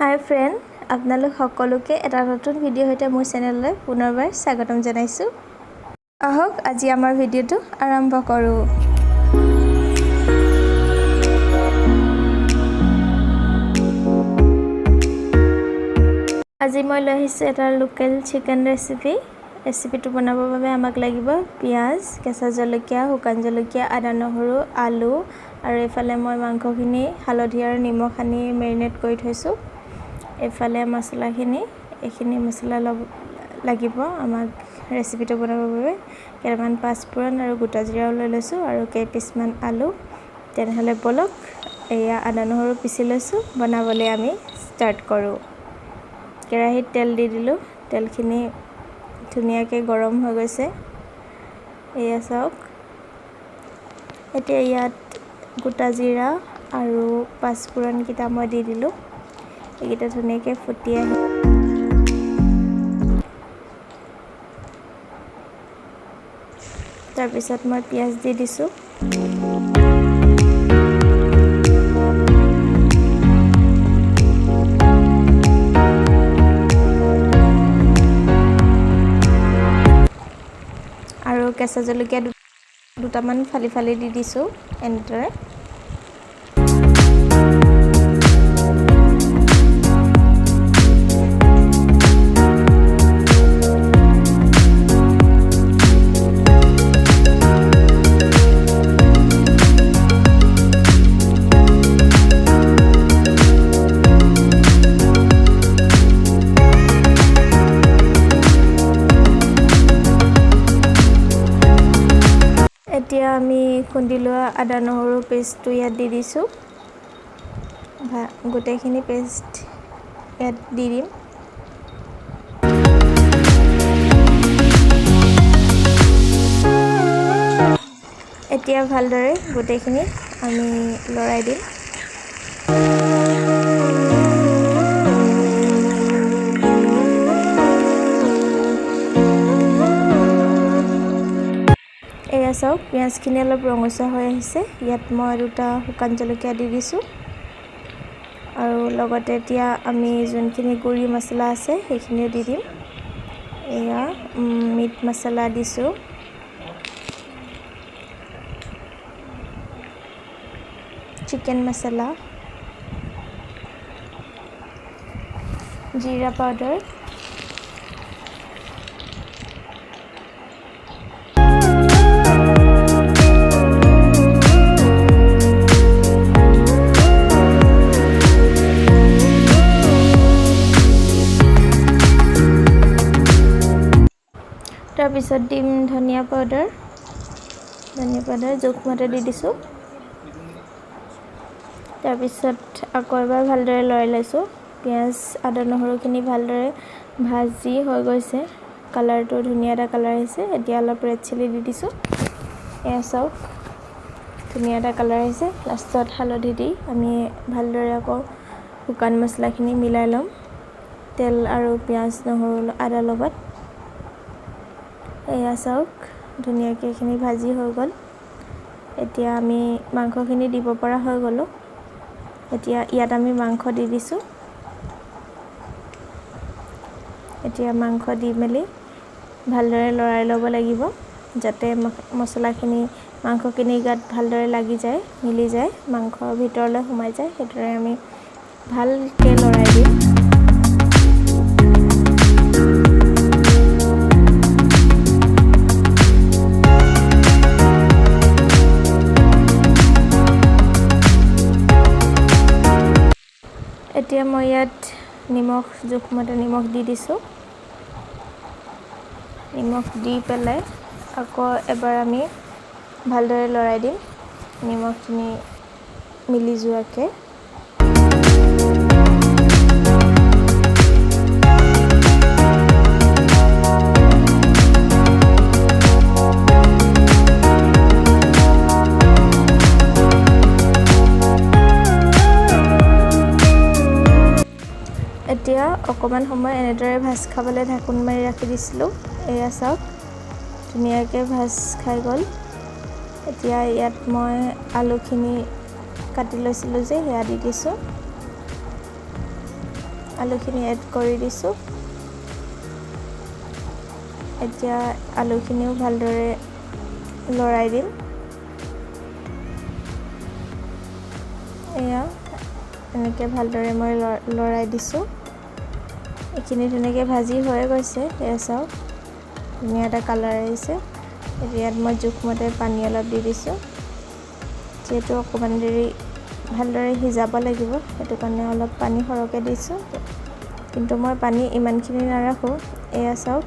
হাই friend, আপোনালোক সকলোকে এটা নতুন ভিডিঅ' সৈতে মোৰ চেনেললৈ পুনৰবাৰ স্বাগতম জনাইছোঁ। আহক, আজি আমাৰ ভিডিঅ'টো আৰম্ভ কৰোঁ। আজি মই লৈ আহিছোঁ এটা লোকেল চিকেন ৰেচিপি। ৰেচিপিটো বনাবৰ বাবে আমাক লাগিব পিঁয়াজ, কেঁচা জলকীয়া, শুকান জলকীয়া, আদা, নহৰু, আলু আৰু এইফালে মই মাংসখিনি হালধি আৰু নিমখ সানি মেৰিনেট কৰি থৈছোঁ। এইফালে মছলাখিনি, এইখিনি মছলা ল'ব লাগিব আমাক ৰেচিপিটো বনাবৰ বাবে। কেইটামান পাঁচফোৰণ আৰু গোটা জিৰাও লৈ লৈছোঁ আৰু কেইপিচমান আলু। তেনেহ'লে ব'লক, এয়া আদা নহৰু পিচি লৈছোঁ, বনাবলৈ আমি ষ্টাৰ্ট কৰোঁ। কেৰাহীত তেল দি দিলোঁ। তেলখিনি ধুনীয়াকৈ গৰম হৈ গৈছে, এয়া চাওক। এতিয়া ইয়াত গোটা জিৰা আৰু পাঁচফোৰণকেইটা মই দি দিলোঁ। এইকেইটা ধুনীয়াকৈ ফুটি আহি তাৰপিছত মই পিঁয়াজ দি দিছোঁ। আৰু কেঁচা জলকীয়া দুটামান ফালি ফালি দি দিছোঁ এনেদৰে। এতিয়া আমি খুন্দি লোৱা আদা নহৰু পেষ্টটো ইয়াত দি দিছোঁ। গোটেইখিনি পেষ্ট ইয়াত দি দিম। এতিয়া ভালদৰে গোটেইখিনি আমি লৰাই দিম। এয়া চাওক, পিঁয়াজখিনি অলপ ৰঙচুৱা হৈ আহিছে। ইয়াত মই দুটা শুকান জলকীয়া দি দিছোঁ আৰু লগতে এতিয়া আমি যোনখিনি গুড়ি মছলা আছে সেইখিনিও দি দিম। এয়া মিট মছলা দিছোঁ, চিকেন মছলা, জিৰা পাউডাৰ, তাৰপিছত দিম ধনিয়া পাউডাৰ। ধনিয়া পাউডাৰ জোখমতে দি দিছোঁ। তাৰপিছত আকৌ এবাৰ ভালদৰে লৰাই লৈছোঁ। পিঁয়াজ, আদা, নহৰুখিনি ভালদৰে ভাজি হৈ গৈছে, কালাৰটো ধুনীয়া এটা কালাৰ আহিছে। এতিয়া অলপ ৰেড চিলি দি দিছোঁ। এয়া চাওক, ধুনীয়া এটা কালাৰ আহিছে। লাষ্টত হালধি দি আমি ভালদৰে আকৌ শুকান মছলাখিনি মিলাই ল'ম তেল আৰু পিঁয়াজ, নহৰু, আদাৰ লগত। এয়া চাওক, ধুনীয়াকৈ এইখিনি ভাজি হৈ গ'ল। এতিয়া আমি মাংসখিনি দিব পৰা হৈ গ'লোঁ। এতিয়া ইয়াত আমি মাংস দি দিছোঁ। এতিয়া মাংস দি মেলি ভালদৰে লৰাই ল'ব লাগিব, যাতে মছলাখিনি মাংসখিনি গাত ভালদৰে লাগি যায়, মিলি যায়, মাংসৰ ভিতৰলৈ সোমাই যায়। সেইদৰে আমি ভালকৈ লৰাই দিম। এতিয়া মই ইয়াত নিমখ, জোখমতে নিমখ দি দিছোঁ। নিমখ দি পেলাই আকৌ এবাৰ আমি ভালদৰে লৰাই দিম, নিমখখিনি মিলি যোৱাকৈ। এতিয়া অকণমান সময় এনেদৰে ভাজ খাবলৈ ঢাকোন মাৰি ৰাখি দিছিলোঁ। এয়া চাওক, ধুনীয়াকৈ ভাজ খাই গ'ল। এতিয়া ইয়াত মই আলুখিনি কাটি লৈছিলোঁ যে, সেয়া দি দিছোঁ। আলুখিনি এড কৰি দিছোঁ। এতিয়া আলুখিনিও ভালদৰে লৰাই দিম। এয়া এনেকৈ ভালদৰে মই লৰাই দিছোঁ। এইখিনি ধুনীয়াকৈ ভাজি হৈয়ে গৈছে। এয়া চাওক, ধুনীয়া এটা কালাৰ আহিছে। এতিয়া ইয়াত মই জোখমতে পানী অলপ দি দিছোঁ, যিহেতু অকণমান দেৰি ভালদৰে সিজাব লাগিব, সেইটো কাৰণে অলপ পানী সৰহকৈ দিছোঁ। কিন্তু মই পানী ইমানখিনি নাৰাখোঁ। এয়া চাওক,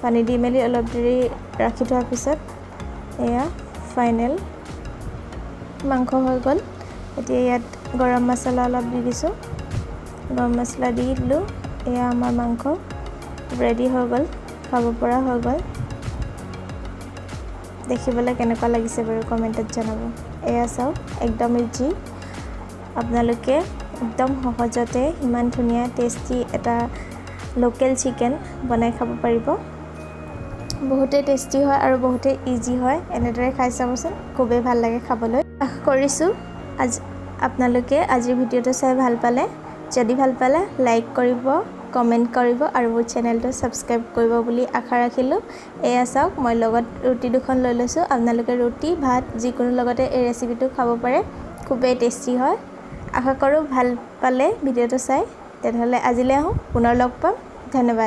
পানী দি মেলি অলপ দেৰি ৰাখি থোৱাৰ পিছত এয়া ফাইনেল মাংস হৈ গ'ল। এতিয়া ইয়াত গৰম মছলা অলপ দি দিছোঁ। গৰম মছলা দি দিলোঁ। এয়া আমাৰ মাংস ৰেডি হৈ গ'ল, খাব পৰা হৈ গ'ল। দেখিবলৈ কেনেকুৱা লাগিছে বাৰু কমেণ্টত জনাব। এয়া চাওক, একদম ইজি। আপোনালোকে একদম সহজতে ইমান ধুনীয়া টেষ্টি এটা লোকেল চিকেন বনাই খাব পাৰিব। বহুতেই টেষ্টি হয় আৰু বহুতেই ইজি হয়। এনেদৰে খাই চাবচোন, খুবেই ভাল লাগে খাবলৈ। আশা কৰিছোঁ আজি আপোনালোকে আজিৰ ভিডিঅ'টো চাই ভাল পালে। যদি ভাল পালে লাইক কৰিব, কমেণ্ট কৰিব আৰু মোৰ চেনেলটো ছাবস্ক্ৰাইব কৰিব বুলি আশা ৰাখিলোঁ। এয়া চাওক, মই লগত ৰুটি দুখন লৈ লৈছোঁ। আপোনালোকে ৰুটি, ভাত যিকোনো লগতে এই ৰেচিপিটো খাব পাৰে, খুবেই টেষ্টি হয়। আশা কৰোঁ ভাল পালে ভিডিঅ'টো চাই। তেনেহ'লে আজিলৈ আহোঁ, পুনৰ লগ পাম। ধন্যবাদ।